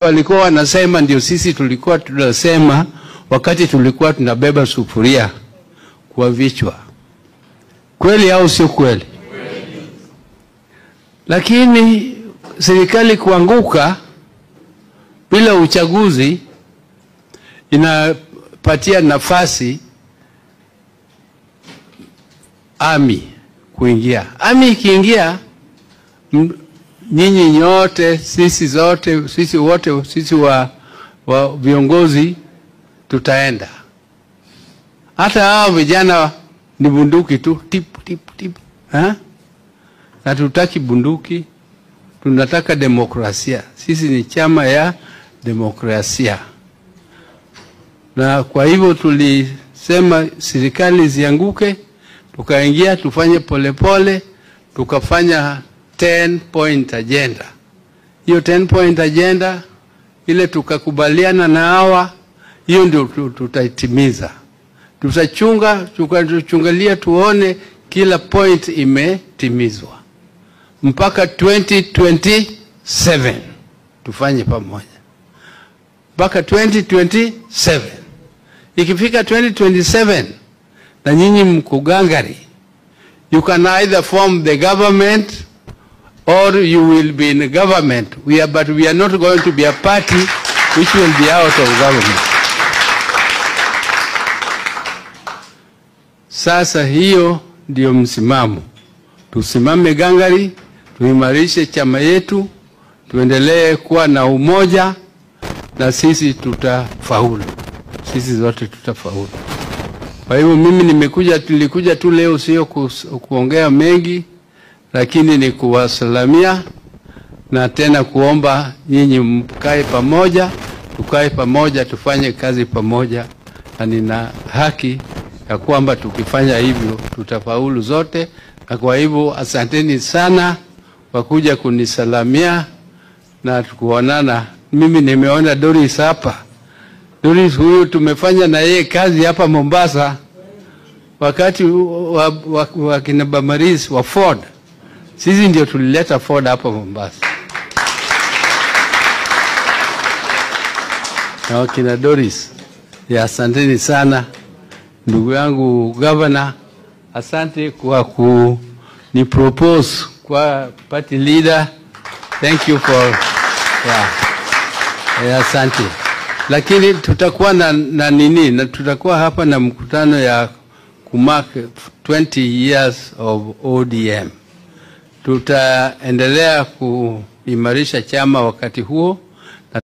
Walikuwa wanasema ndio sisi tulikuwa tunasema wakati tulikuwa tunabeba sufuria kwa vichwa. Kweli au sio kweli? Lakini serikali kuanguka bila uchaguzi inapatia nafasi ami kuingia. Ami ikiingia, nyinyi nyote, sisi zote, sisi wote, sisi wa viongozi tutaenda. Hata hao vijana ni bunduki tu, tip tip tip. Ha? Na tutaki bunduki, tunataka demokrasia. Sisi ni chama ya demokrasia. Na kwa hivyo tulisema serikali zianguke, tukaingia tufanye polepole, tukafanya 10 point agenda. Hiyo 10 point agenda ile tukakubaliana na hawa, hiyo ndio tutaitimiza. Tutachunga, tukachungalia tuone kila point imetimizwa. Mpaka 2027 tufanye pamoja. Mpaka 2027. Ikifika 2027 na nyinyi mko gangari, you can either form the government or you will be in government. But we are not going to be a party which will be out of government. Sasa hiyo ndio msimamo. Tusimame gangari, tuimarishe chama yetu, tuendelee kuwa na umoja, na sisi tutafaulu. Sisi zote tutafaulu. Kwa hivyo mimi tulikuja tu leo sio kuongea mengi, lakini ni kuwasalamia na tena kuomba nyinyi mkae pamoja, tukae pamoja, tufanye kazi pamoja, na nina haki ya kwamba tukifanya hivyo tutafaulu zote. Na kwa hivyo asanteni sana kwa kuja kunisalamia na kuonana. Mimi nimeona Doris hapa. Doris huyu tumefanya na yeye kazi hapa Mombasa wakati wa kina Bamaris wa Ford. Sisi ndio tulileta Ford hapa Mombasa. Na wakina Doris, ya asanteni sana. Ndugu yangu governor, asante kwa kuni propose kwa party leader. Thank you for yeah, asante. Lakini tutakuwa na nini? Na tutakuwa hapa na mkutano ya kumark 20 years of ODM. Tutaendelea kuimarisha chama wakati huo,